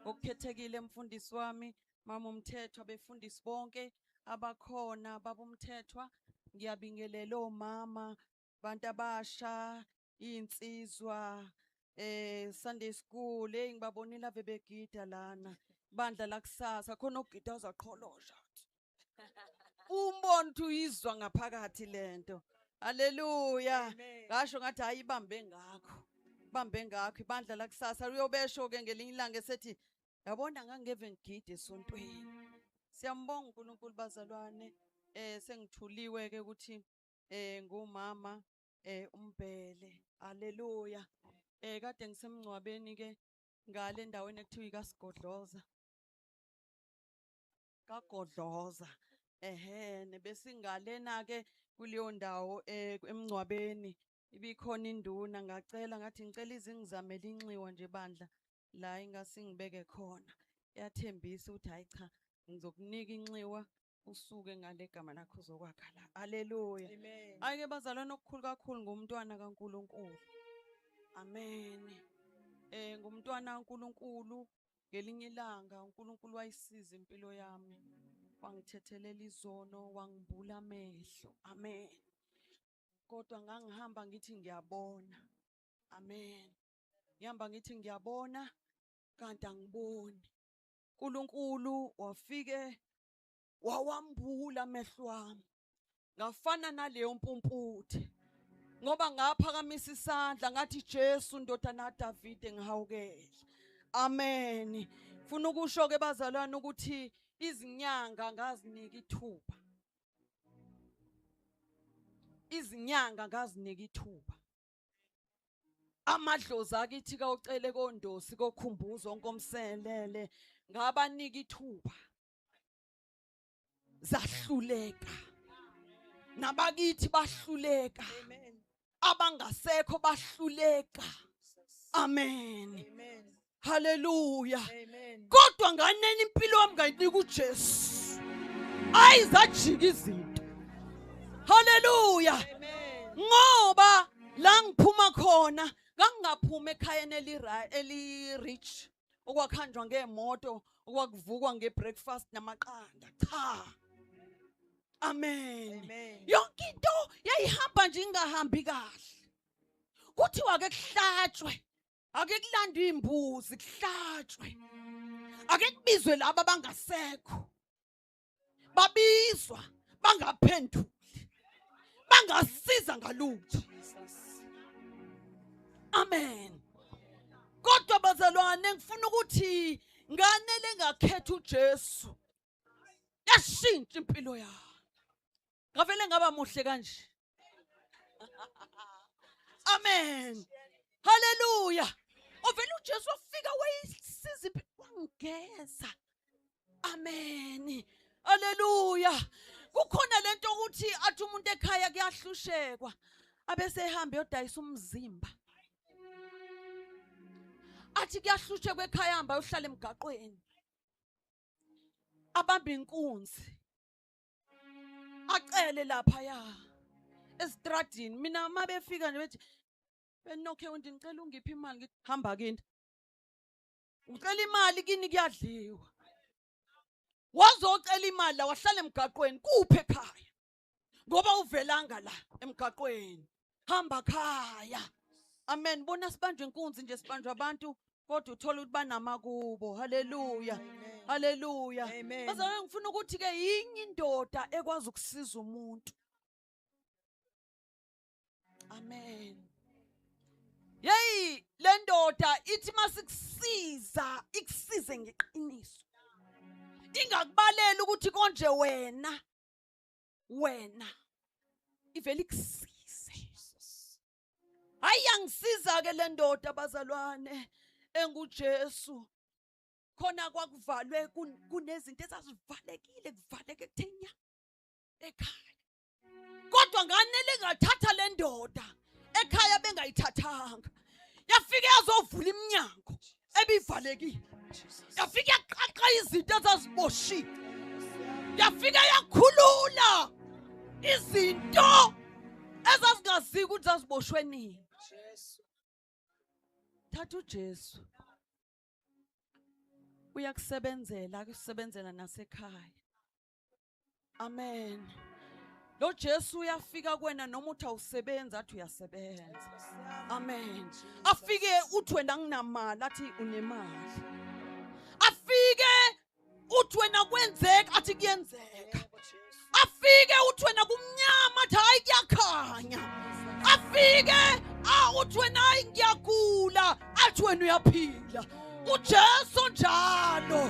Ngokukhethekile mfundisi wami, mama uMthethwa, befundisi bonke abakhona, baba uMthethwa, ngiyabingelela omama, bantu abasha, insizwa, Sunday school, hey ngibabonile ave begida lana. Bandla lakusasa khona ogida uzaqholosha. Umbona ukuthi uyizwa ngaphakathi lento. Haleluya. Ngasho ngathi hayi ibambe ngakho. Bambe ngakho ibandla lakusasa uyobesho ke ngelinye ilanga esethi yabona ngangeve ngigide esontweni. Siyambonga uNkulunkulu bazalwane, sengithuliwe ke ukuthi ngumama uMbhele. Haleluya. Kade ngisemngcwabeni ke ngale endaweni ekuthiwa ikaSigodloza. KaGodloza. Ehhe, besingalena ke kuleyo ndawo emngcwabeni ibikhona induna, ngacela ngathi ngicela izingizamele inxiwa nje bandla la ingasingibeke khona. Yathembisa ukuthi hayi cha ngizokunika inxiwa usuke ngale gama lakho uzokwakha la. Haleluya. Ayike bazalwane, okukhulu kakhulu ngumntwana kaNkuluNkulu. Amen. Ngumntwana kaNkuluNkulu. Ngelinye ilanga uNkulunkulu wayisiza impilo yami, wangithethelela izono, wangibula amehlo. Amen. Kodwa ngangihamba ngithi ngiyabona. Amen. Ngihamba ngithi ngiyabona kanti angiboni. uNkulunkulu wafike wawambula amehlo ami, ngafana naleyo mpumputhe, ngoba ngaphakamisa isandla ngathi Jesu ndodana kaDavide ngihawukele. Amen. Funa ukusho ke bazalwane ukuthi izinyanga ngazinika ithuba. Izinyanga ngazinika ithuba. Amadlozi akithi kawucele kondosi kokhumbuzo onkomselele ngabanika ithuba. Zahluleka. Nabakithi bahluleka. Abangasekho bahluleka. Amen. Haleluya. Kodwa nganeni impilo yami ngayinika uJesu. Ayizajika izinto. Haleluya. Ngoba la ngiphuma khona ngangingaphuma ekhayeni eli rich, okwakhanjwa ngemoto, okwakuvukwa ngebreakfast namaqanda. Cha. Amen. Yonke into yayihamba nje ingahambi kahle. Kuthiwa ke kuhlatshwe, ake kulandwe imbuzi kuhlatshwe, ake kubizwe laba abangasekho, babizwa bangaphenduli, bangasiza ngalutho. Amen. Kodwa bazalwane ngifuna ukuthi nganele ngakhetha uJesu, yashintsha impilo yami, ngavele ngaba muhle kanje. Amen. Haleluya. Ovela uJesu wafika wayisiza, wangigeza. Amen. Haleluya. Kukhona lento ukuthi athi umuntu ekhaya kuyahlushekwa, abese ehamba yodayisa umzimba. Athi kuyahlushekwa ekhaya, hamba uyohlala emgaqweni. Abambe inkunzi. Acele lapha ya estradini. Mina uma befika nje bethi benokhe undi ngicela ungiphe imali, ngithi hamba kini. Ucela imali kini kuyadliwa. Wazocela imali la wahlala emgaqweni kuphi ekhaya? Ngoba uvelanga la emgaqweni. Hamba khaya. Amen. Bona sibanjwe inkunzi nje, sibanjwa abantu kodwa uthola ukuthi banamakubo. Haleluya. Haleluya. Bazalwane ngifuna ukuthi ke yinye indoda ekwazi ukusiza umuntu. Amen. Hey, le ndoda ithi masikusiza, ikusize ngeqiniso. Ingakubalela ukuthi konje wena, wena ivele ikusize. Hayi, yangisiza ke le ndoda bazalwane enguJesu. Khona kwakuvalwe kunezinto ezazivalekile, kuvaleke kuthenya ekhaya. Kodwa nganele ngathatha le ndoda ekhaya bengayithathanga. Yafika yazovula iminyango ebivalekile. Yafika yaqaqa izinto ezaziboshiwe. Yafika yakhulula izinto ezazingaziki ukuthi zaziboshwe nini. Thatha uJesu. Uyakusebenzela, akusebenzela nasekhaya. Amen. Lo Jesu uyafika kuwena noma uthi awusebenzi, athi uyasebenza. Amen. Afike uthi wena nginamali, athi unemali. Afike uthi wena kwenzeka, athi kuyenzeka. Afike uthi wena kumnyama, athi hayi kuyakhanya. Afike uthi wena hayi ngiyagula, athi wena uyaphila. UJesu njalo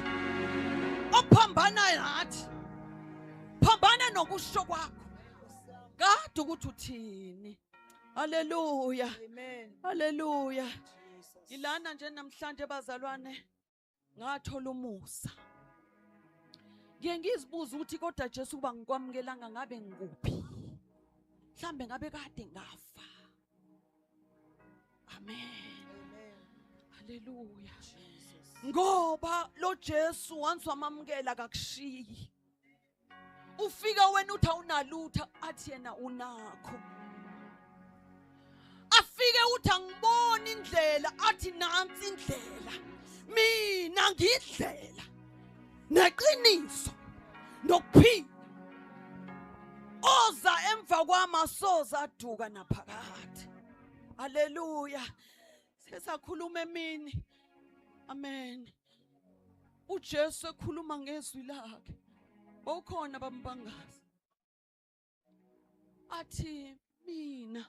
ophambana nathi, phambana nokusho kwakho kade ukuthi uthini. Haleluya, haleluya. Ilana nje namhlanje bazalwane ngathola umusa. Ngiye ngizibuza ukuthi kodwa Jesu kuba ngikwamukelanga ngabe ngikuphi? Mhlambe ngabe kade ngafa. Amen. Haleluya. Ngoba lo Jesu once wamamukela akakushiyi. Ufika wena uthi awunalutho, athi yena unakho. Afike uthi angiboni indlela, athi nansi indlela. Mina ngidlela neqiniso nokuphila. Oza emva kwami asoza aduka naphakade. Haleluya. Sesakhuluma emini. Amen. uJesu ekhuluma ngezwi lakhe. Bawukhona bambangazi. Athi mina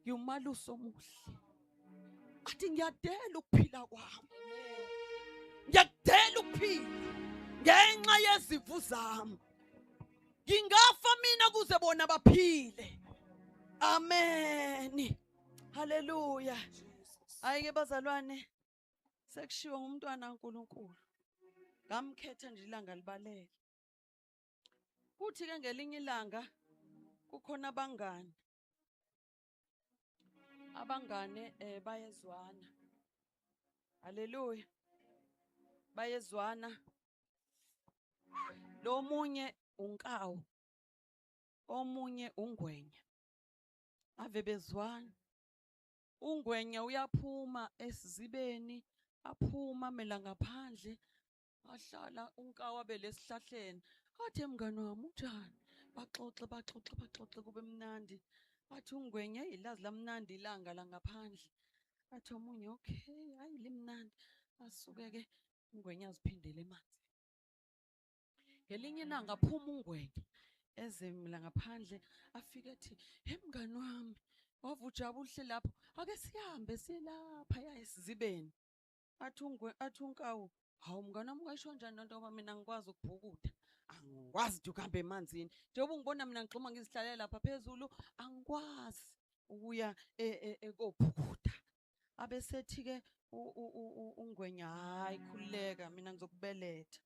ngiwumalusi omuhle. Athi ngiyadela ukuphila kwami. Ngiyadela ukuphila ngenxa yezimvu zami. Ngingafa mina kuze bona baphile. Amen. Haleluya. Ayike bazalwane, sekushiwo ngumntwana kaNkuluNkulu. Ngamkhetha nje ilanga libalele. Kuthi ke ngelinye ilanga kukhona abangani. Abangane bayezwana. Haleluya. Bayezwana. Lo munye unkawu, omunye ungwenya. Ave bezwana. Ungwenya uyaphuma esizibeni, aphuma mela ngaphandle, ahlala unkawu abe lesihlahleni. Athi mngani wami unjani? Baxoxe, baxoxe, baxoxe kube mnandi. Athi ungwenya, hey, lazi lamnandi ilanga la ngaphandle. Athi omunye, okay, hayi limnandi. Asuke ke ungwenya aziphindele emanzini. Ngelinye ilanga aphuma ungwenya eze la ngaphandle, afike ethi, hey mngani wami, wave ujabule lapho, ake sihambe siye lapha ya esizibeni. Athi ungwe, athi unkawu, hawu mngani wami ungayisho kanjani lento ngoba mina angikwazi ukubhukuda, angikwazi nje ukuhamba emanzini. Njengoba ungibona mina ngigxuma ngizihlalela lapha phezulu, angikwazi ukuya ekobhukuda. Abesethi ke ungwenya, hayi khululeka mina ngizokubeletha.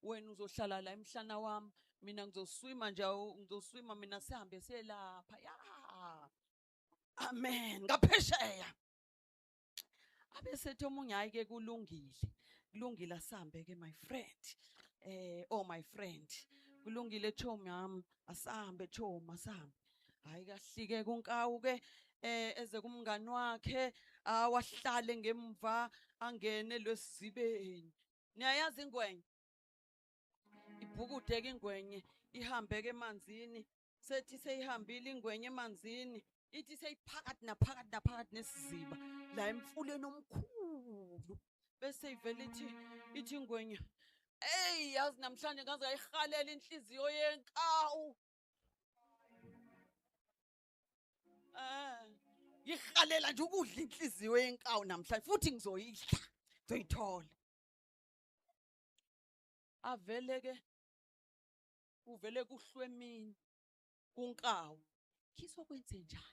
Wena uzohlala la emhlana wami, mina ngizoswima nje, ngizoswima mina sihambe siye lapha. Ya. Amen. Ngaphesheya. Abesethi omunye, hayi ke kulungile. Kulungile asambe ke my friend. Oh my friend. Kulungile chomi yami, asambe chomi, asambe. Hayi kahlike kunkawu ke eze kumngani wakhe, awahlale ngemva angene lwesizibeni. Niyayazi ingwenye? Ibhukude ke ingwenye ihambe ke emanzini. Sethi seyihambile ingwenye emanzini, ithi seyiphakathi naphakathi naphakathi nesiziba la emfuleni omkhulu. Bese ivele ithi ingwenye, hey yazi namhlanje ngaze ngayihalela inhliziyo yenkawu. Ngihalela nje ukudla inhliziyo yenkawu namhlanje futhi ngizoyidla, ngizoyithola. Avele ke uvele kuhlwemini kunkawu. Ngizokwenze njani?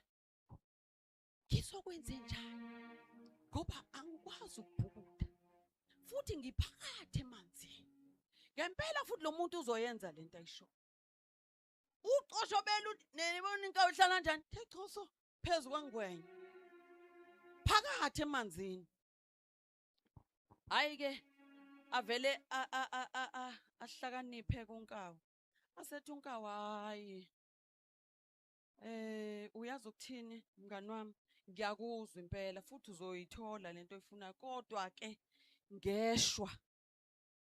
Ngizokwenze njani? Ngoba angikwazi ukubhukuda futhi ngiphakathi emanzini. Ngempela futhi lo muntu uzoyenza lento ayisho. Ucoshobela uthi nibona inkawu ihlala kanjani? The choso phezu kwangwenya. Phakathi emanzini. Hayi ke avele ahlakaniphe kunkawu. Asethi unkawu, hayi. Uyazi ukuthini mngani wami? Ngiyakuzwa impela futhi uzoyithola lento oyifunayo, kodwa ke ngeshwa.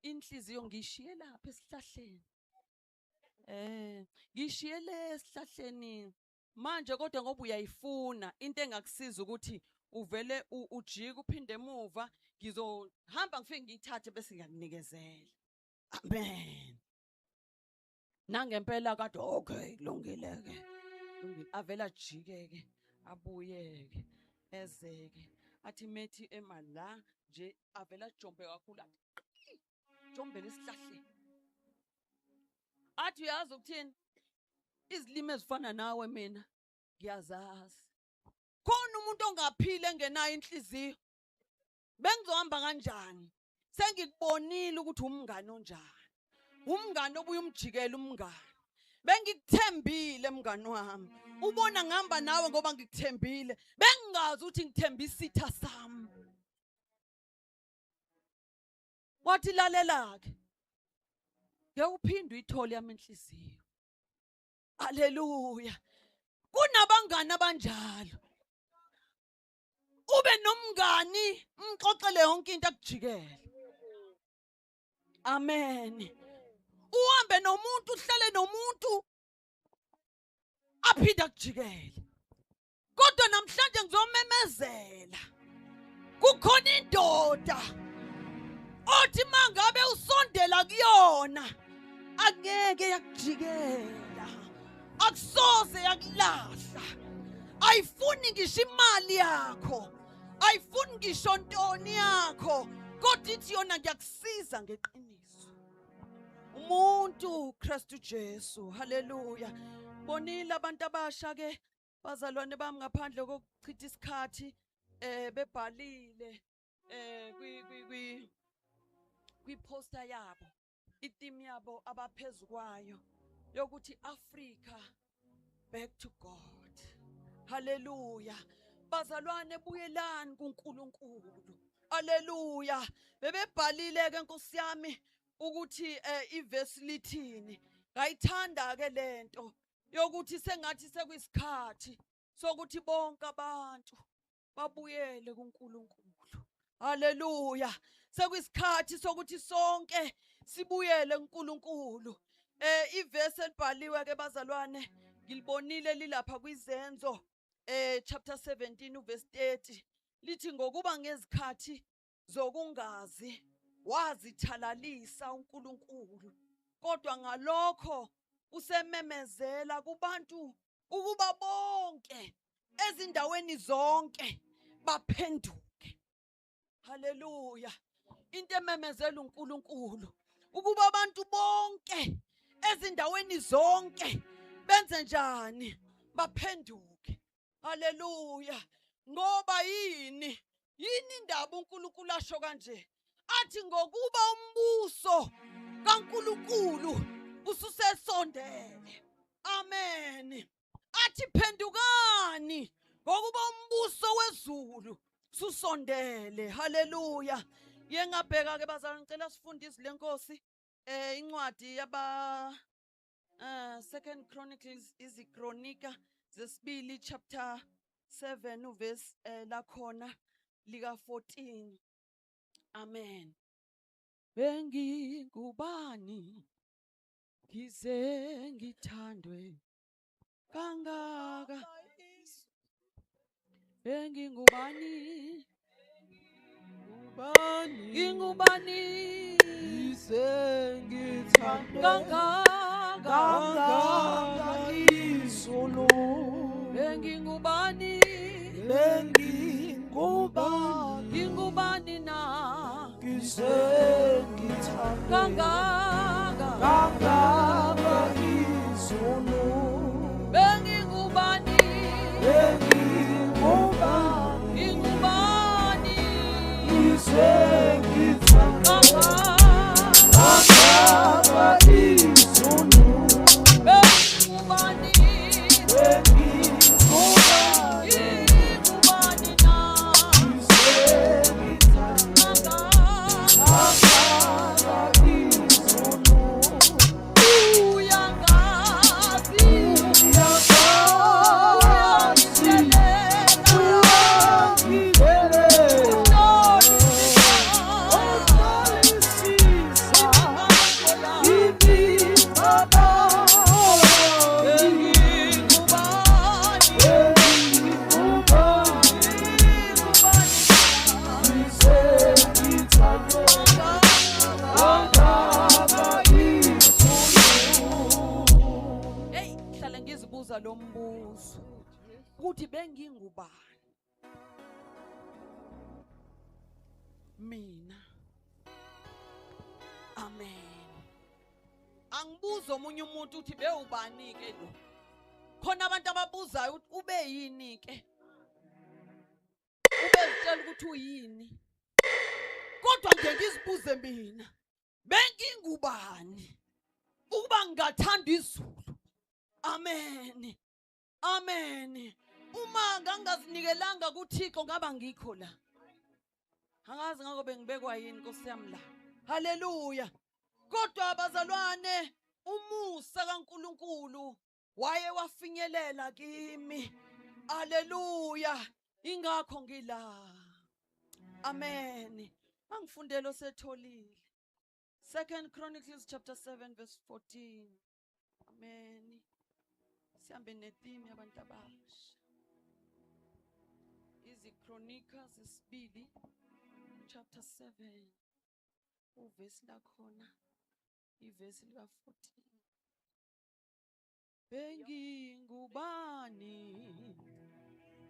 Inhliziyo ngishiye lapha esihlahleni. Ngishiye le esihlahleni manje, kodwa ngoba uyayifuna into engakusiza ukuthi uvele ujike uphinde emuva, ngizohamba ngifike ngiyithathe bese ngiyakunikezela. Amen. Nangempela kade okay, kulungile ke. Kulungile, avela ajike ke, abuyeke, ezeke. Athi methi ema la nje avela ajombe kakhulu athi jombele esihlahleni. Athi uyazi ukuthini? Izilimi ezifana nawe mina ngiyazazi. Khona umuntu ongaphile engenayo inhliziyo. Bengizohamba kanjani? Sengikubonile ukuthi umngane onjani. Umngane obuye umjikele umngane. Bengikuthembile mngane wami. Ubona ngihamba nawe ngoba ngikuthembile. Bengingazi ukuthi ngithemba isitha sami. Wathi lalela ke. Ngeke uphinde uyithole yami inhliziyo. Haleluya. Kunabangani abanjalo. Ube nomngani umxoxele yonke into akujikele. Amen. Uhambe nomuntu, uhlale nomuntu aphinde akujikele. Kodwa namhlanje ngizomemezela, kukhona indoda othi mangabe usondela kuyona angeke yakujikela, akusoze yakulahla, ayifuni ngisho imali yakho, ayifuni ngisho ntoni yakho, kodwa ithi yona ngiyakusiza ngeqiniso. Umuntu Kristu Jesu. Haleluya. Bonile abantu abasha ke bazalwane bami, ngaphandle kokuchitha isikhathi, bebhalile kwi kwi kwi kwi poster yabo, i-theme yabo abaphezulu kwayo yokuthi Africa back to God. Haleluya. Bazalwane, buyelani kuNkulunkulu. Haleluya. Bebebhalile ke Nkosi yami ukuthi ivesi lithini. Ngayithanda ke lento yokuthi sengathi sekuyisikhathi sokuthi bonke abantu babuyele kuNkulunkulu. Haleluya. Sekuyisikhathi sokuthi sonke sibuyele kuNkulunkulu. Ivesi elibhaliwe ke bazalwane ngilibonile lilapha kwizenzo chapter 17 uverse 30, lithi ngokuba ngezikhathi zokungazi wazithalalisa uNkulunkulu, kodwa ngalokho usememezela kubantu ukuba bonke ezindaweni zonke baphenduke. Haleluya. Into ememezela uNkulunkulu ukuba abantu bonke ezindaweni zonke benze njani? Baphenduke. Haleluya. Ngoba yini? Yini indaba uNkulunkulu asho kanje? Athi ngokuba umbuso kaNkulunkulu ususesondele. Amen. Athi phendukani ngokuba umbuso wezulu susondele. Haleluya. Ye ngabheka ke bazalwane, ngicela sifunde izwi lenkosi, incwadi yaba Second Chronicles, izikronika zesibili chapter 7 uverse lakhona lika 14. Amen. Bengingubani ngize ngithandwe kangaka? Bengingubani? Ngubani? Ngingubani? Ngize ngithandwe kangaka kangaka izulu. Bengingubani? Bengingubani? Ngingubani na? Ngize ngithandwe kangaka kangaka izulu. Bengingubani? Bengingubani? Ngingubani? Ngize ngithandwe kangaka kangaka izulu. Bengingubani? Bengingubani? Ngingubani na? Ngize ngithandwe kangaka kangaka izulu. lo mbuzo ukuthi bengingubani mina. Amen. Angibuza omunye umuntu uthi bewubani ke lo. Khona abantu ababuzayo ukuthi ube yini ke, ubezitshela ukuthi uyini, kodwa nje ngizibuze mina bengingubani ukuba ngingathanda izulu. Amen, amen. Uma ngangazinikelanga kuThixo ngaba ngikho la, angazi ngakho bengibekwa yini Nkosi yami la. Haleluya. Kodwa abazalwane, umusa kaNkuluNkulu waye wafinyelela kimi. Haleluya. Ingakho ngila. Amen. Angifundele osetholile. 2 Chronicles chapter 7 verse 14. Amen. Sihambe netheme yabantu abasha. Izikronika zesibili chapter 7 uvesi lakhona ivesi lika 14. Bengingubani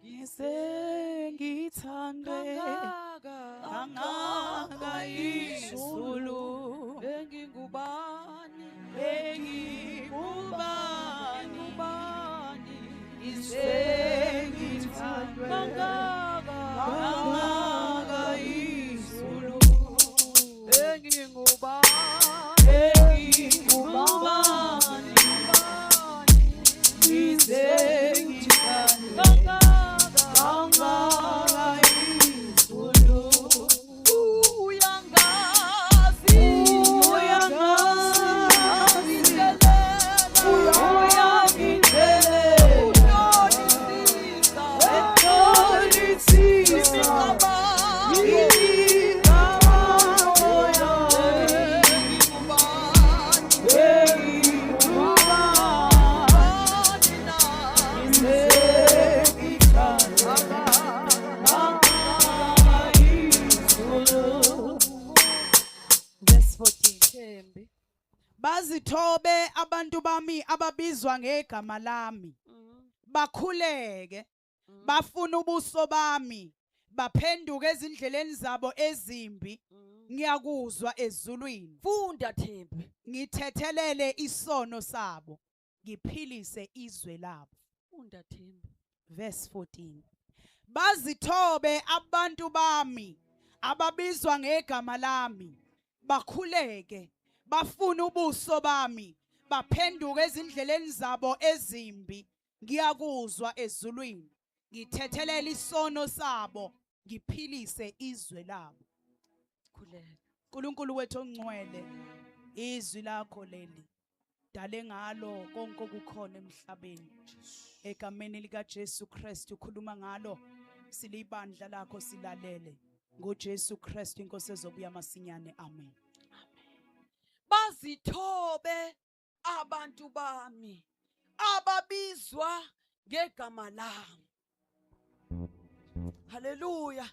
ngisengithandwe kangaka kangaka izulu, bengingubani bengingubani ngubani ngisengithandwe kangaka kangaka izulu, bengingubani bengingubani ngisengithandwe kangaka kangaka izulu. Uyangazi, Uyangazi, uyangindlela, uyangindlela, uhlolisisa etholisisa imicabango, imicabango yami. bengingubani, Bengingubani, bani na? ngisengithandwe kangaka izulu. Verse 14. Thembi. Bazithobe abantu bami ababizwa ngegama lami, bakhuleke, bafuna ubuso bami, baphenduke ezindleleni zabo ezimbi, ngiyakuzwa ezulwini, Funda Thembi. ngithethelele isono sabo, ngiphilise izwe labo. Funda Thembi. Verse 14. Bazithobe abantu bami ababizwa ngegama lami, bakhuleke, bafuna ubuso bami, baphenduke ezindleleni zabo ezimbi, ngiyakuzwa ezulwini, ngithethelele isono sabo, ngiphilise izwe labo. Khuleka. uNkulunkulu wethu ongcwele, izwi lakho leli dale ngalo konke okukhona emhlabeni. Egameni lika Jesu Kristu khuluma ngalo, silibandla lakho silalele. NgoJesu Kristu inkosi ezobuya masinyane. Amen. Bazithobe abantu bami ababizwa ngegama lami. Haleluya.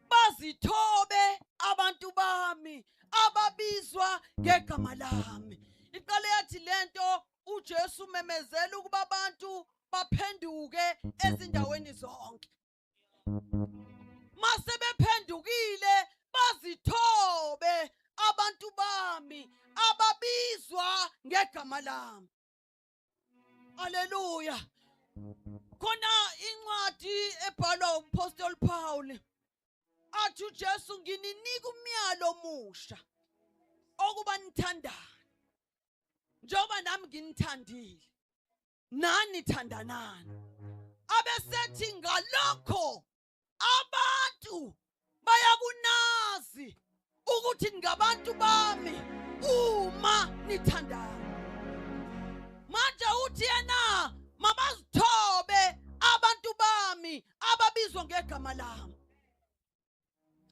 Bazithobe abantu bami ababizwa ngegama lami. Iqale yathi lento uJesu umemezela ukuba abantu baphenduke ezindaweni zonke. Mase bephendukile bazithobe abantu bami ababizwa ngegama lami. Haleluya. Khona incwadi ebhalwa uMpostoli Paul athi uJesu ngininika umyalo omusha okuba nithandane njengoba nami nginithandile, nani thandanani. Abesethi ngalokho abantu bayakunazi ukuthi ningabantu bami uma nithandana. Manje uthi yena mabazithobe abantu bami ababizwa ngegama lami.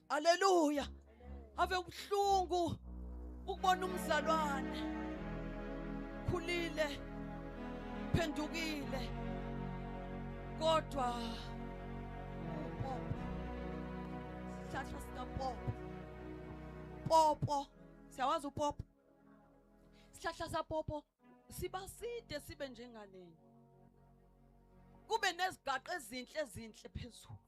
Haleluya. Ave ubuhlungu ukubona umzalwane khulile, phendukile, kodwa upopo, sihlahla sikapopo, popo, siyawazi upopo, sihlahla sapopo siba side sibe njengalena. Kube nezigaqa ezinhle ezinhle phezulu.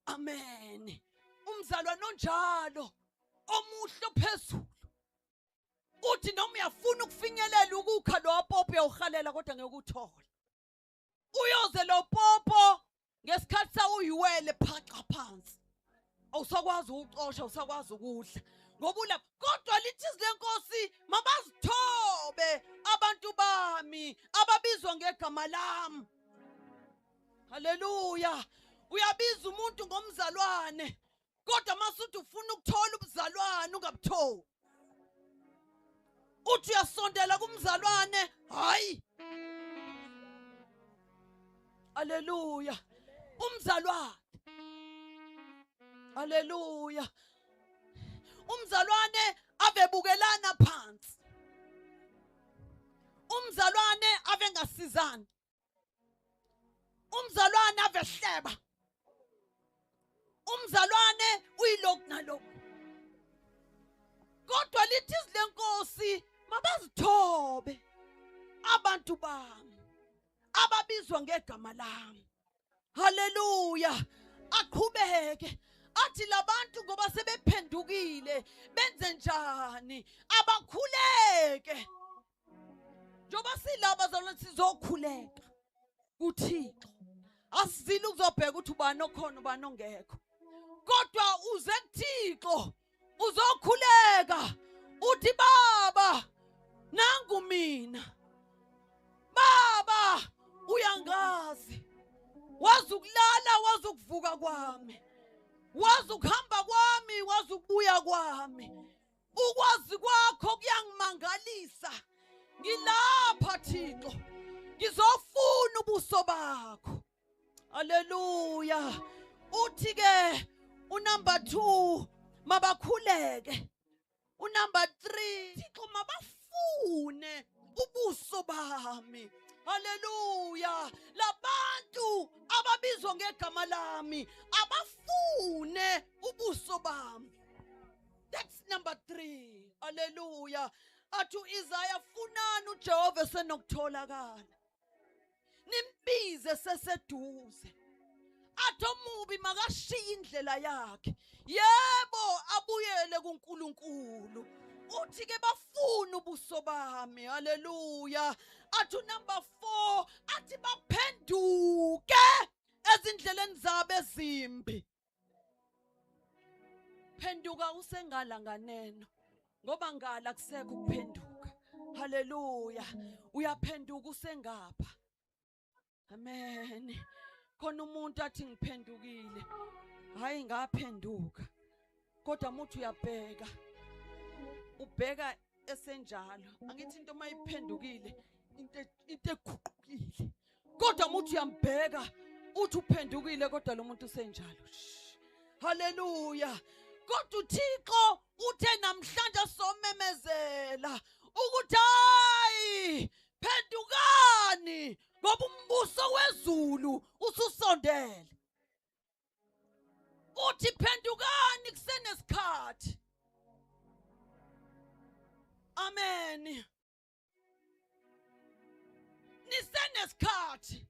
Amen. Umzalwane onjalo omuhle phezulu. Uthi noma uyafuna ukufinyelela ukukha lo popo uyawuhalela kodwa ngeke uthole. Uyoze lo popo ngesikhathi sawuyiwele phaqa phansi. Awusakwazi ukucosha, awusakwazi ukudla. Ngoba ulapha kodwa lithi izwi lenkosi mabazithobe abantu bami ababizwa ngegama lami. Haleluya. Uyabiza umuntu ngomzalwane kodwa masuthi ufuna ukuthola ubuzalwane ungabutholi. Uthi uyasondela kumzalwane, hayi. Haleluya. Umzalwane. Haleluya. Umzalwane abebukelana phansi. Umzalwane ave ngasizani. Umzalwane avehleba. Umzalwane uyilokhu nalokhu. Kodwa lithi izwi lenkosi mabazithobe abantu bami ababizwa ngegama lami. Haleluya. Aqhubeke athi labantu ngoba sebephendukile benze njani? Abakhuleke. Njengoba silaba zalwane sizokhuleka kuThixo. Asizile ukuzobheka ukuthi ubani okhona ubani ongekho. Kodwa uze kuThixo uzokhuleka uthi baba nangu mina. Baba uyangazi. Wazi ukulala wazi ukuvuka kwami. Wazi ukuhamba kwami wazi ukubuya kwami. Ukwazi kwakho kuyangimangalisa. Ngilapha Thixo. Ngizofuna ubuso bakho. Haleluya. Uthi ke unumber 2 mabakhuleke. Unumber 3 Thixo mabafune ubuso bami. Haleluya. Labantu ababizwa ngegama lami abafune ubuso bami. That's number 3. Haleluya. Athi uIsaya funani uJehova esenokutholakala. Nimbize seseduze. Athi omubi makashiye indlela yakhe. Yebo abuyele kuNkulunkulu. Uthi ke bafuna ubuso bami. Haleluya. Athi number 4 athi baphenduke ezindleleni zabo ezimbi. Phenduka usengala nganeno ngoba ngala kusekho ukuphenduka. Haleluya. Uyaphenduka usengapha. Amen. Khona umuntu athi ngiphendukile. Hayi ngaphenduka. Kodwa muthi uyabheka. Ubheka esenjalo. Angithi into mayiphendukile into eguqukile. Kodwa muthi uyambheka uthi uphendukile kodwa lo muntu usenjalo. Haleluya. Kodwa uThixo uthe namhlanje somemezela ukuthi hayi phendukani ngoba umbuso wezulu ususondele. Uthi phendukani kusenesikhathi. Amen. Nisenesikhathi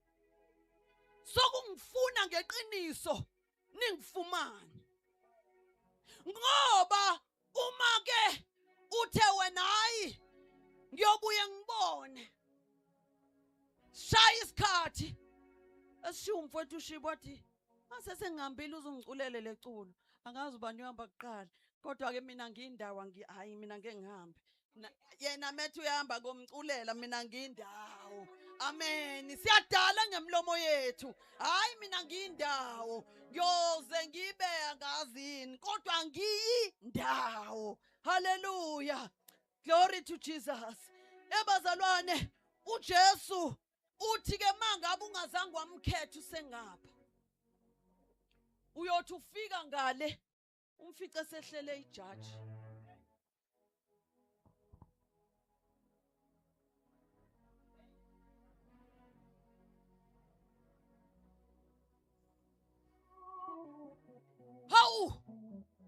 sokungifuna ngeqiniso ningifumane. Ngoba uma ke uthe wena hayi ngiyobuye ngibone. Shaya isikhathi. Esishiya umfowethu uShibo wathi mase sengihambile uzungiculele leculo. Angazi ubani uhamba kuqala. Kodwa ke mina ngiyindawo hayi mina ngeke ngihambe. Yena methu uyahamba ngomculela mina ngiyindawo. Amen. Siyadala ngemlomo yethu. Hayi mina ngiyindawo. Ngiyoze ngibe angazini kodwa ngiyindawo. Hallelujah. Glory to Jesus. Ebazalwane uJesu uthi ke mangabe ungazange wamkhetha usengapha. Uyothi ufika ngale umfice sehlele ijaji. Hawu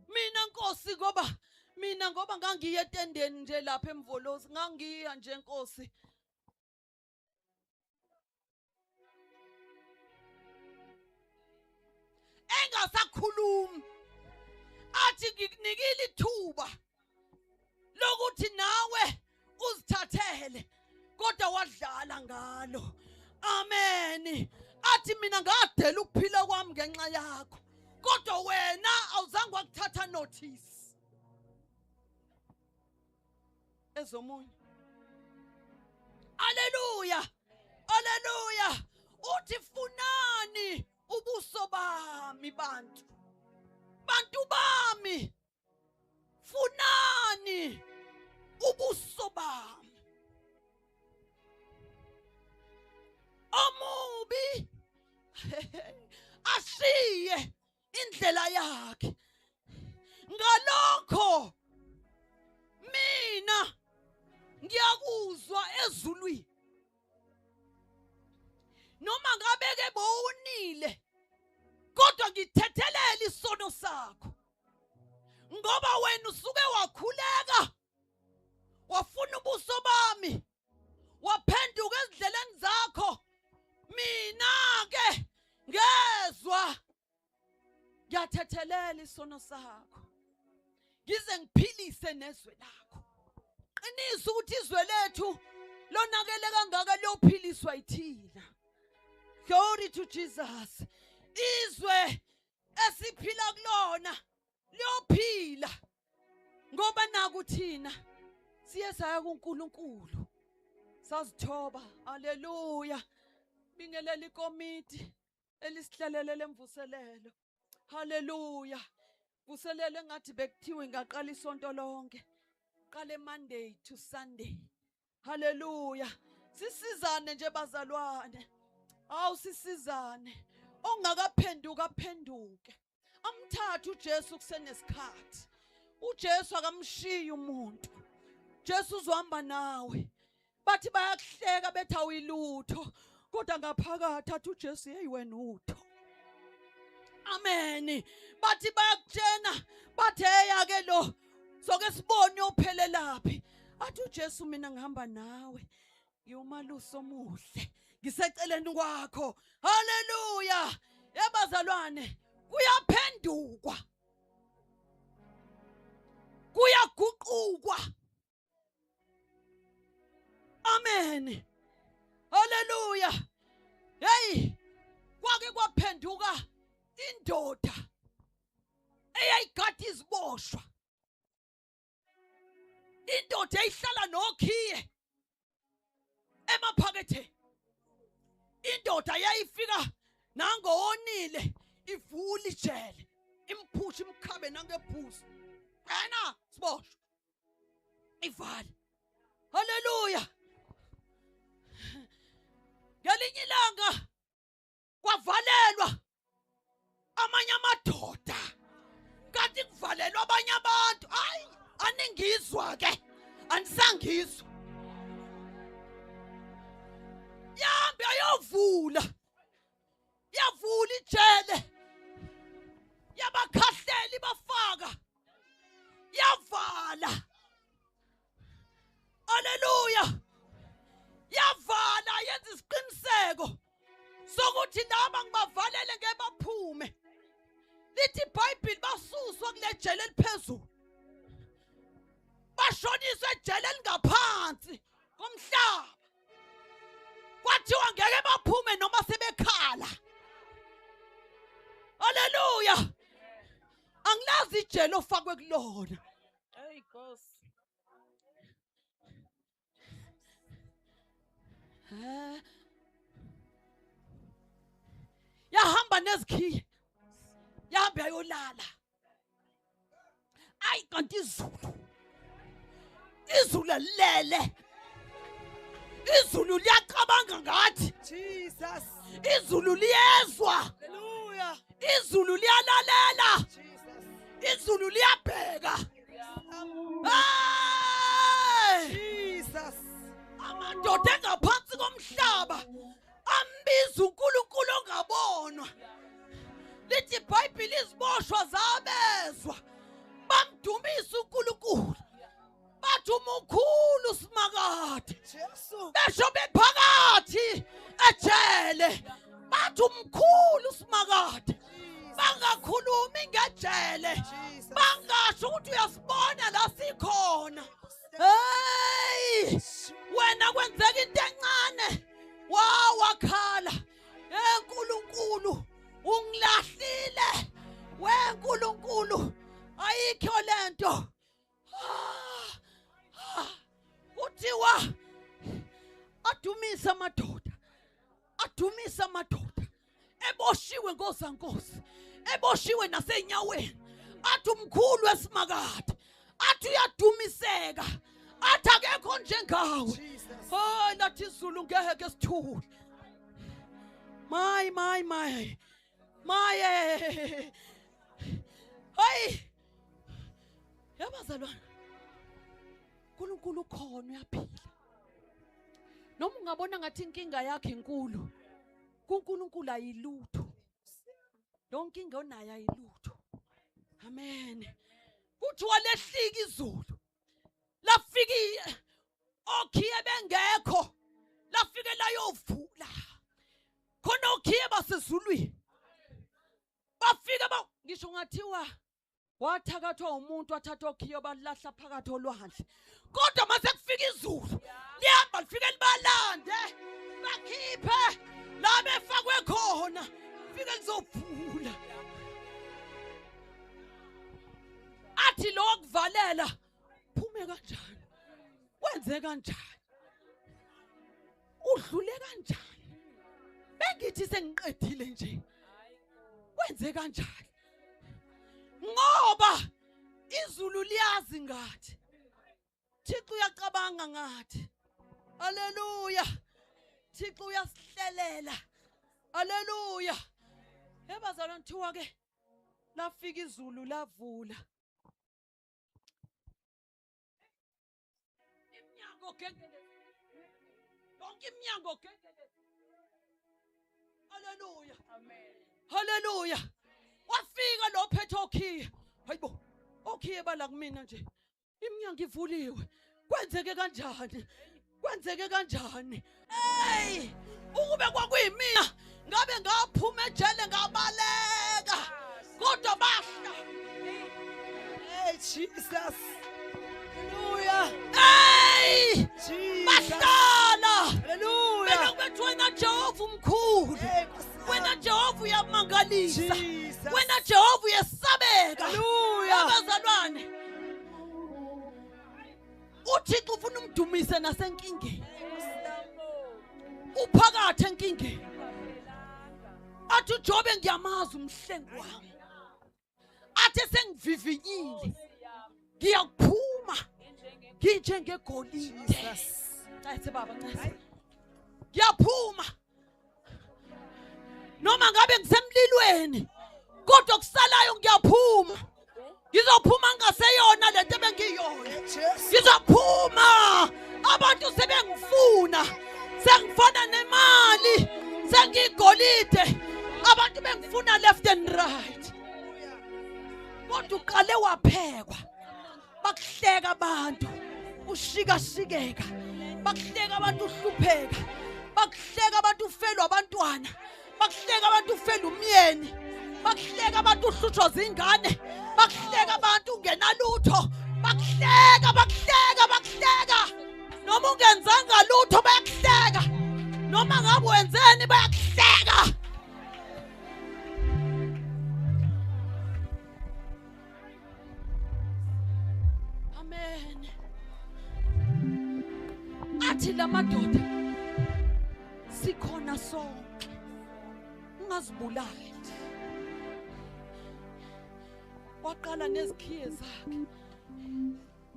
mina Nkosi ngoba mina ngoba ngangiye etendeni nje lapha eMvolozi ngangiya nje Nkosi. Engasakhulumi athi ngikunikile ithuba lokuthi nawe uzithathele kodwa wadlala ngalo. Amen. Athi mina ngadela ukuphila kwami ngenxa yakho, kodwa wena awuzange wakuthatha notice. Ezomunye. Haleluya, haleluya. Uthi funani ubuso bami bantu, bantu bami, funani ubuso bami. Omubi ashiye indlela yakhe, ngalokho mina ngiyakuzwa ezulwini. Noma ngabe ke bowunile, kodwa ngithethelele isono sakho, ngoba wena usuke wakhuleka wafuna ubuso bami, waphenduka ezindleleni zakho. Mina ke ngezwa, ngiyathethelela isono sakho, ngize ngiphilise nezwe lakho. Qinisa ukuthi izwe lethu lonakele kangaka liyophiliswa yithina. Glory to Jesus. Izwe esiphila kulona liyophila ngoba naku thina siye saya kuNkulunkulu sazithoba. Haleluya. Bingelela ikomiti elisihlalele lemvuselelo. Haleluya. Vuselelo engathi bekuthiwe ingaqala isonto lonke, qale Monday to Sunday. Haleluya. Sisizane nje bazalwane. Awu sisizane. Ongakaphenduka aphenduke. Amthathe uJesu kusenesikhathi. uJesu akamshiyi umuntu. Jesu uzohamba nawe. Bathi bayakuhleka bethi awuyilutho, kodwa ngaphakathi athi uJesu hey wena utho. Amen. Bathi bayakutshena bathi hey ake lo soke sibone uyophelelaphi. Athi uJesu mina ngihamba nawe, ngiwumalusi omuhle, ngiseceleni kwakho. Haleluya. Ebazalwane, kuyaphendukwa, kuyaguqukwa. Amen. Haleluya. Hey, kwake kwaphenduka indoda eyayigada iziboshwa, indoda eyihlala nokhiye emaphaketheni, indoda yayifika nangowonile ivula ijele imphushe imkhabe nangebhuzu wena siboshwa ivale. Haleluya. Ngelinye ilanga kwavalelwa amanye amadoda, kanti kuvalelwa abanye abantu. Hayi, aningizwa ke, anisangizwa. Yambe ayovula, yavula ijele, yabakhahlela ibafaka, yavala. Haleluya. Yavala, yenza isiqiniseko sokuthi laba ngibavalele ngeke baphume. Lithi iBhayibheli basuswa kule jele eliphezulu, bashoniswe ejele elingaphansi komhlaba. Kwathiwa ngeke baphume noma sebekhala. Haleluya. Angilazi ijele ofakwe kulona. Hey Nkosi. Yahamba nezikhiye, yahamba yayolala. Ayi kanti izulu, izulu lilele, izulu liyacabanga ngathi. Jesus. Izulu liyezwa. Hallelujah. Izulu liyalalela. Jesus. Izulu liyabheka. Hey! Jesus. Amadoda engaphansi komhlaba ambiza uNkulunkulu ongabonwa. Lithi iBhayibheli iziboshwa zabezwa bamdumisa uNkulunkulu, bathi umukhulu simakade. Jesu. Besho bephakathi ejele bathi umkhulu simakade. Bangakhulumi ejele, bangasho ukuthi uyasibona la sikhona. Hey, wena kwenzeka into encane wawakhala, eNkulunkulu ungilahlile, weNkulunkulu ayikho lento. Kuthiwa adumisa amadoda, adumisa amadoda eboshiwe ngozankosi, eboshiwe nasenyaweni, athi umkhulu esimakade, athi uyadumiseka, athi akekho njengawe. Hayi, lathi izulu ngeke sithule. My my my my, hayi yabazalwana, uNkulunkulu ukhona, uyaphila. Noma ungabona ngathi inkinga yakhe inkulu, kuNkulunkulu ayilutho. Lonke inkinga onayo ayilutho. Amen. Kuthiwa lehlika izulu, lafika okhiye bengekho, lafike layovula khona okhiye basezulwini, bafika ba ngisho ngathiwa wathakathwa umuntu, wathatha okhiye balahla phakathi olwandle, kodwa mase kufika izulu lihamba lifike libalande, bakhiphe la befakwe khona, fike lizovula. Athi lo kuvalela phume kanjani, wenze kanjani, udlule kanjani, bengithi sengiqedile nje, wenze kanjani? Ngoba izulu liyazi ngathi, Thixo uyacabanga ngathi. Haleluya, Thixo uyasihlelela. Haleluya. Ebazalwane, kuthiwa ke lafika izulu lavula iminyango gengelezi, yonke iminyango gengelezi. Haleluya, amen, haleluya. Wafika lo phethe okhiye, hayibo, okhiye bala kumina nje, iminyango ivuliwe, kwenzeke kanjani, kwenzeke kanjani? Hey, ukube kwakuyimina ngabe ngaphuma ejele ngabaleka, kodwa bahla. Hey Jesus, haleluya. Hey, bahlala. Haleluya. Belokhu bethi wena Jehova umkhulu, wena Jehova uyamangalisa, wena Jehova uyesabeka. Haleluya. Abazalwane, uThixo ufuna umdumise nasenkingeni, uphakathi enkingeni. Athi uJobe ngiyamazi umhlengi wami, athi sengivivinyile, ngiyakuphuma nginjengegolide. Ncese baba, ncese, ngiyaphuma noma ngabe ngisemlilweni, kodwa kusalayo ngiyaphuma. Ngizophuma ngingaseyona lento ebengiyona, ngizophuma abantu sebengifuna, sengifana nemali, sengiyigolide, abantu bengifuna left and right. Kodwa uqale waphekwa, bakuhleka abantu, ushikashikeka, bakuhleka abantu uhlupheka, bakuhleka abantu ufelwa abantwana, bakuhleka abantu ufelwa umyeni, bakuhleka abantu uhlutshwa zingane, bakuhleka abantu ungenalutho, bakuhleka, bakuhleka, bakuhleka. Noma ungenzanga lutho bayakuhleka, noma ngabe wenzeni bayakuhleka. Amen. Athi lamadoda, sikhona sonke, ungazibulali. Waqala nezikhiye zakhe,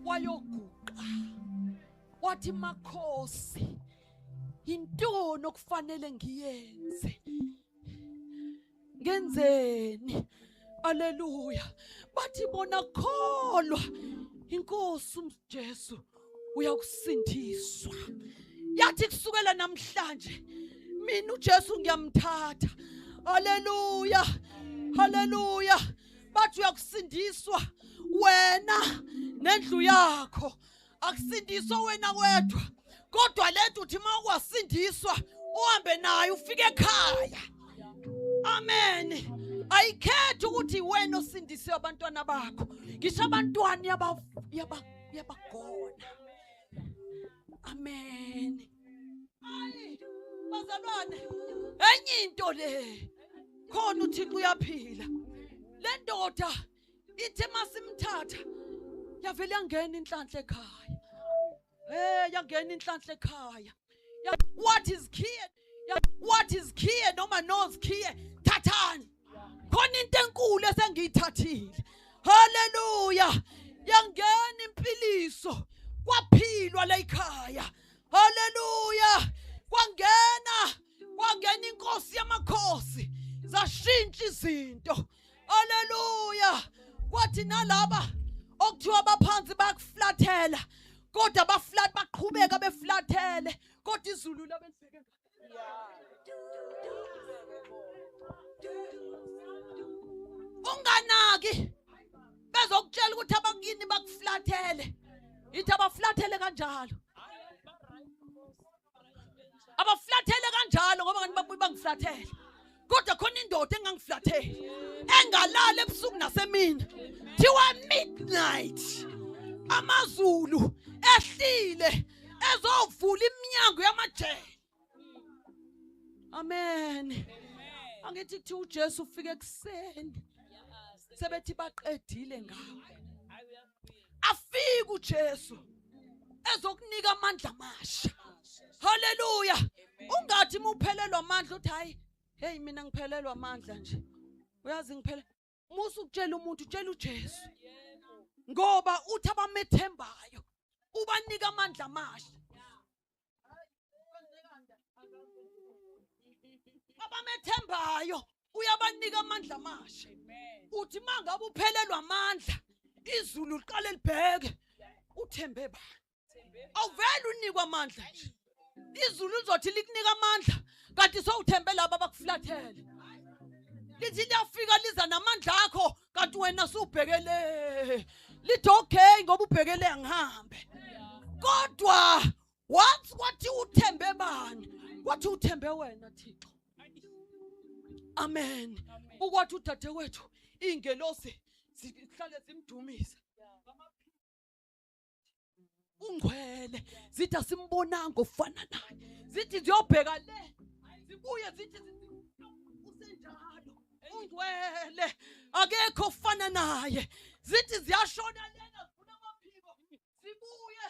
wayoguqa, wathi makhosi, intoni okufanele ngiyenze, ngenzeni? Haleluya. Bathi bona kholwa inkosi uJesu uyakusindiswa. Yathi kusukela namhlanje mina uJesu ngiyamthatha. Haleluya, haleluya. Bathi uyakusindiswa wena nendlu yakho, akusindiswa wena wedwa, kodwa lento uthi mawukwasindiswa uhambe nayo ufike ekhaya. Amen. Ayikhethi ukuthi wena osindise abantwana bakho, ngisho abantwana yabagona. Amen. Hayi bazalwane, enye into le khona uThixo uyaphila. Le ndoda ithe masimthatha yavele yangena inhlanhla ekhaya. Yangena inhlanhla ekhaya. What is key? What is key noma knows key? Thathani. Khona into enkulu esengiyithathile. Hallelujah. Yangena impiliso. Kwaphilwa la ekhaya. Hallelujah. Kwangena inkosi yamakhosi. Zashintsha izinto. Hallelujah. Kwathi nalaba okuthiwa abaphansi bakuflathela, kodwa baflat baqhubeka beflathele, kodwa izulu labelibheke. Unganaki bezokutshela ukuthi abakini bakuflathele. Ithi abaflathele kanjalo. Abaflathele kanjalo ngoba kanti babuye bangiflathele. Kodwa khona indoda engangiflathele, engalala ebusuku nasemini. Thiwa midnight amazulu ehlile ezovula iminyango yamajele. Amen. Angithi kuthi uJesu ufike ekuseni sebethi baqedile ngawe. Afike uJesu ezokunika amandla amasha. Hallelujah. Ungathi muphelelwa amandla uthi hayi, hey mina ngiphelelwa amandla nje. Uyazi ngiphele. Musu ukutshela umuntu, utshela uJesu. Ngoba uthi abamethembayo ubanika amandla amasha. Abamethembayo uyabanika amandla amasha. Uthi mangabe uphelelwa amandla, izulu liqale libheke, uthembe bani? Awuvele unikwa amandla nje. Izulu lizothi likunika amandla kanti sowuthembe laba abakuflathele. Lithi liyafika liza namandla akho kanti wena subhekele. Lithi okay ngoba ubhekele angihambe. Kodwa once kwathi uthembe bani? Kwathi uthembe wena Thixo. Amen. Ukwathi udadewethu ingelosi zihlale zimdumisa. Ungcwele zithi asimbonanga ofana naye. Zithi ziyobheka le zibuye zithi usenjalo. Ungcwele akekho ofana naye. Zithi ziyashona lena zifuna amaphiko zibuye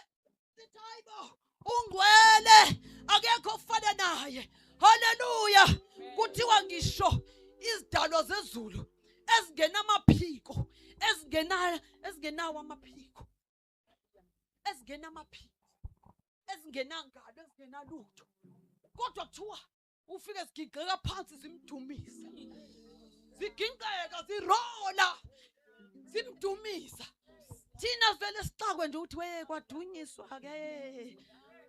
zithi hayibo ungcwele akekho ofana naye. Hallelujah. Kuthiwa ngisho izidalwa zezulu ezingenamaphiko, ezingenawo amaphiko, ezingenamaphiko, ezingenangalo, ezingenalutho, kodwa kuthiwa ufike zigingqeka phansi zimdumisa. Zigingqeka zirola zimdumisa. Thina vele sixakwe nje ukuthi we kwadunyiswa ke.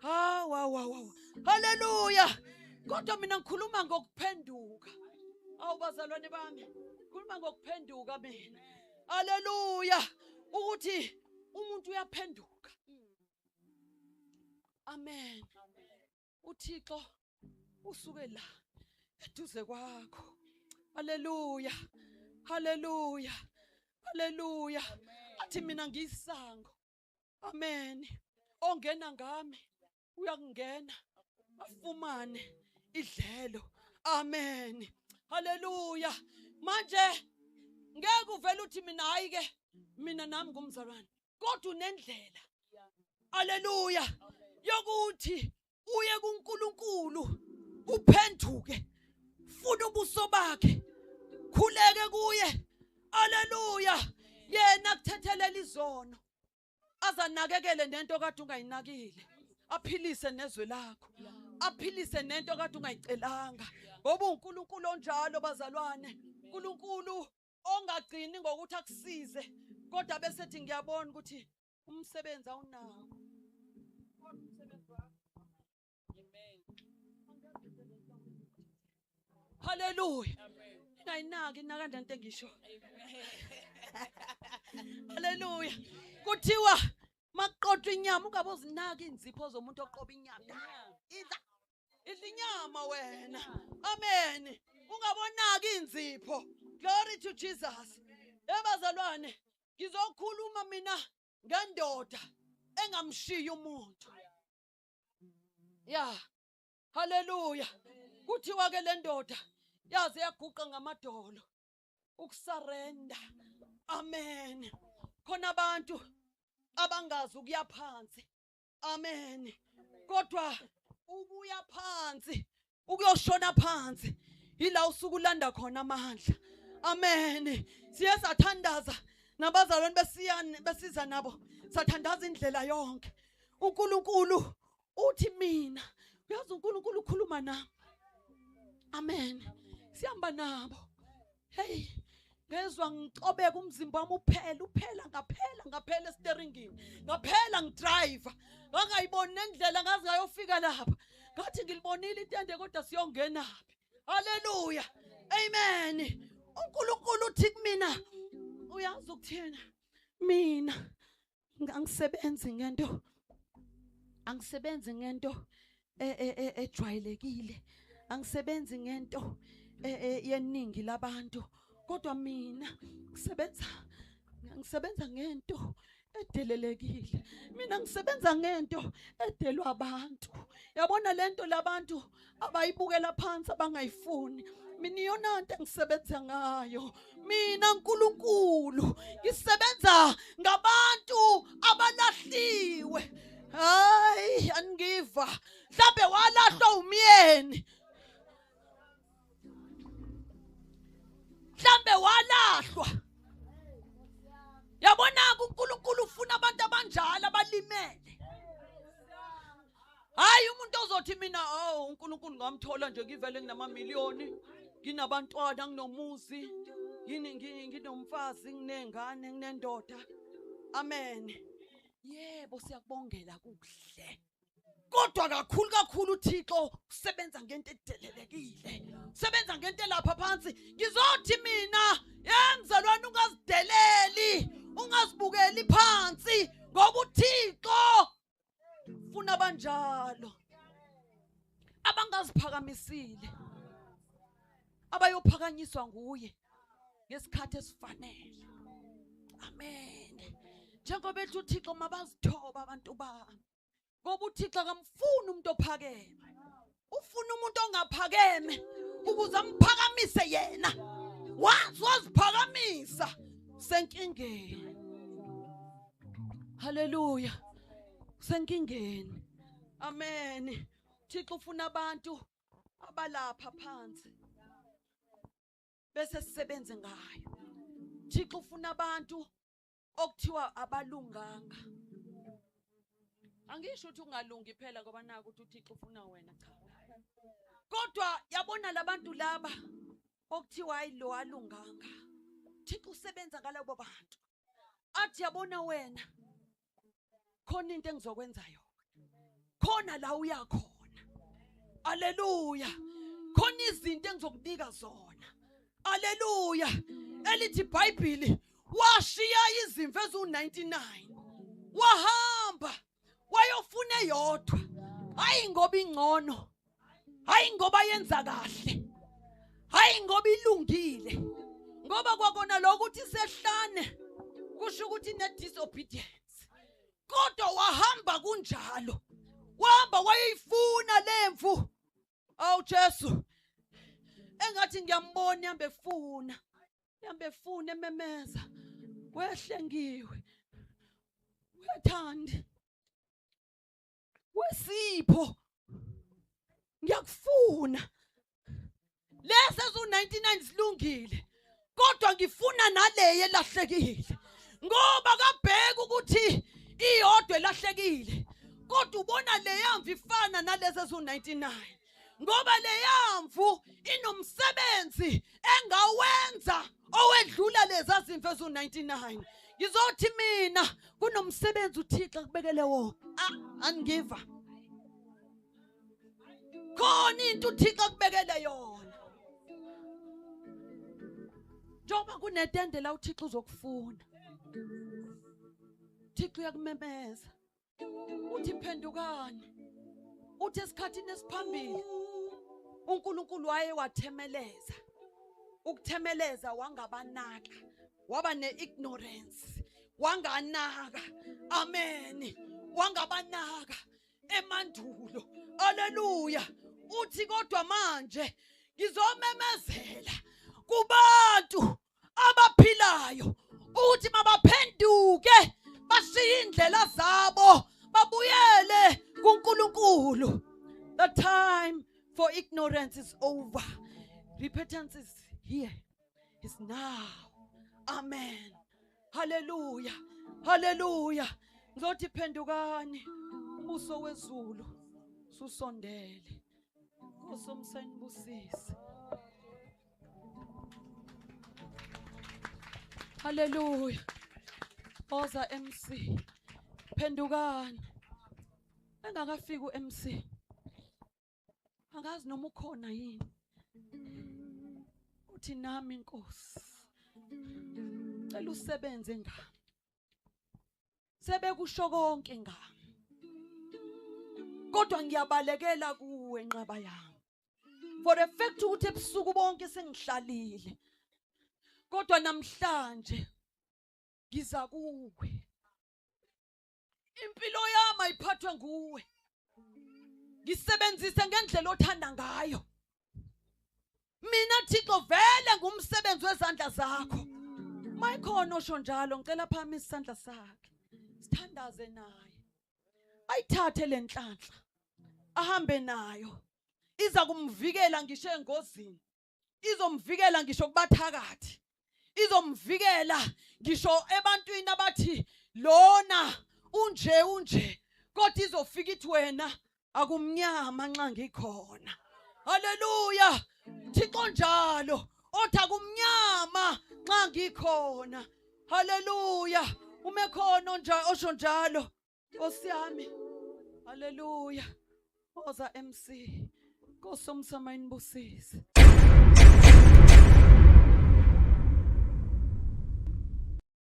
Hawa wa. Hallelujah. Kodwa mina ngikhuluma ngokuphenduka. Awu bazalwane bami, ngikhuluma ngokuphenduka mina. Hallelujah. Ukuthi umuntu uyaphenduka. Amen. uThixo usuke la eduze kwakho. Hallelujah. Hallelujah. Hallelujah. Athi mina ngiyisango. Amen. Ongena ngami uyakungena afumane idlelo. Amen. Hallelujah. Manje ngeke uvele uthi mina hayi ke mina nami ngumzalwane, kodwa unendlela. Hallelujah. Yokuthi uye kuNkulunkulu uphenduke, funa ubuso bakhe, khuleke kuye. Hallelujah. Yena kuthethelela izono, azanakekele nento kade ungayinakile, aphilise nezwe lakho, aphilise nento kade ungayicelanga. Ngoba uNkulunkulu onjalo bazalwane, uNkulunkulu ongagcini ngokuthi akusize, kodwa bese ethi ngiyabona ukuthi umsebenzi awunawo. Hallelujah. Ingayinaki inaka nto engisho. Hallelujah. Kuthiwa maqothwa inyama ungabe uzinaka inzipho zomuntu oqoba inyama. Idla inyama wena. Amen. Ungabonaki inzipho. Glory to Jesus. Ebazalwane, ngizokhuluma mina ngendoda engamshiya umuntu. Yeah. Hallelujah. Kuthiwa ke le ndoda yaze yaguqa ngamadolo ukusarenda. Amen. Khona abantu abangazi ukuya phansi. Amen. Kodwa ukuya phansi, ukuyoshona phansi, yila usuku ulanda khona amandla. Amen. Siye sathandaza nabazalwane besiyane besiza nabo, sathandaza indlela yonke. uNkulunkulu uthi mina, uyazi uNkulunkulu ukhuluma nami. Amen. Sihamba nabo. Hey, ngezwa ngicobeka umzimba wami uphela uphela ngaphela ngaphela esteringini, ngaphela ngidriver, ngangayiboni nendlela ngaze ngayofika lapha. Ngathi ngilibonile itende kodwa siyongenaphi. Hallelujah. Amen. uNkulunkulu uthi kumina, uyazi ukuthina mina angisebenzi ngento, angisebenzi ngento ejwayelekile, angisebenzi ngento yeningi labantu, kodwa mina ngisebenza ngento edelelekile. Mina ngisebenza ngento edelwa abantu. Yabona lento labantu abayibukela phansi abangayifuni, mina iyona nto engisebenza ngayo. Mina Nkulunkulu ngisebenza ngabantu abalahliwe. Hayi, angiva. Mhlambe walahlwa umyeni, mhlambe walahlwa. Yabona uNkulunkulu ufuna abantu abanjalo abalimele. Hayi umuntu ozothi mina oh uNkulunkulu ngamthola nje ngivele nginamamiliyoni, nginabantwana, nginomuzi, nginomfazi, nginengane, nginendoda. Amen. Yebo, siyakubongela kuhle. Kodwa kakhulu kakhulu uThixo usebenza ngento edelelekile, usebenza ngento elapha phansi. Ngizothi mina, yemzalwane, ungazideleli, ungazibukeli phansi, ngoba uThixo ufuna abanjalo abangaziphakamisile, abayophakanyiswa nguye ngesikhathi esifanele. Amen. Njengoba ethi uThixo mabazithoba abantu bami, ngoba uThixo akamfuni umuntu ophakeme, ufuna umuntu ongaphakeme ukuze amphakamise yena. Wazi waziphakamisa senkingeni. Haleluya, senkingeni. Amen. uThixo ufuna abantu abalapha phansi bese sisebenze ngayo. uThixo ufuna abantu okuthiwa abalunganga. Angisho ukuthi ungalungi phela ngoba naku ukuthi uThixo ufuna wena, cha. Kodwa yabona labantu laba okuthiwa hayi lo alunganga, uThixo usebenza ngalabo bantu. Athi yabona wena khona into engizokwenza yona, khona la uya khona. Haleluya. Khona izinto engizokunika zona. Haleluya. Elithi iBhayibheli washiya izimvu eziwu-99 wahamba wayofuna eyodwa. Hayi ngoba ingcono, hayi ngoba yenza kahle, hayi ngoba ilungile, ngoba kwakona lokho ukuthi sehlane kusho ukuthi ne-disobedience. Kodwa wahamba kunjalo, wahamba wayeyifuna lemvu. Awu Jesu, engathi ngiyambona ihambe efuna, ihambe efuna ememeza, wehlengiwe, wethandi, wesipho, ngiyakufuna. Lezi eziwu-99 zilungile, kodwa ngifuna naleyo elahlekile, ngoba kabheka ukuthi iyodwa elahlekile, kodwa ubona leyamvu ifana nalezi eziwu-99, ngoba leyamvu inomsebenzi engawenza owedlula lezi azimvu eziwu-99. Ngizothi mina kunomsebenzi uThixo akubekele wona. Angiva. Khona into uThixo akubekele yona. Njengoba kunetende la uThixo uzokufuna, uThixo uyakumemeza uthi phendukani. Uthi esikhathini esiphambili uNkulunkulu waye wathemeleza. Ukuthemeleza wangabanaka, waba ne-ignorance, wanganaka. Amen. Wangabanaka emandulo. Haleluya. Uthi kodwa manje ngizomemezela kubantu abaphilayo ukuthi mabaphenduke, bashiye indlela zabo, babuyele kuNkulunkulu. The time for ignorance is over. Repentance is here. It's now. Amen. Hallelujah. Hallelujah. Ngizothi phendukani, umbuso wezulu susondele. Nkosi omsanibusise. Hallelujah. Oza MC. Phendukani. Engakafiki uMC. Angazi noma ukhona yini. Uthi nami Nkosi, cela usebenze ngami. Sebekusho konke ngami. Kodwa ngiyabalekela kuwe nqaba yami. For the fact ukuthi ebusuku bonke sengihlalile. Kodwa namhlanje ngiza kuwe. Impilo yami ayiphathwe nguwe. Ngisebenzise ngendlela othanda ngayo. Mina Thixo vele ngumsebenzi wezandla zakho. Mayikhona osho njalo, ngicela phakamisa isandla sakhe. Sithandaze naye. Ayithathe lenhlanhla. Ahambe nayo. Iza kumvikela ngisho engozini. Izomvikela ngisho kubathakathi. Izomvikela ngisho ebantwini abathi lona unje unje, kodwa izofika ithi wena akumnyama nxa ngikhona. Haleluya. Thixo njalo othi akumnyama nxa ngikhona. Haleluya. Ume khona nje osho njalo Nkosi yami. Haleluya. Oza MC. Nkosi omsama inibusise.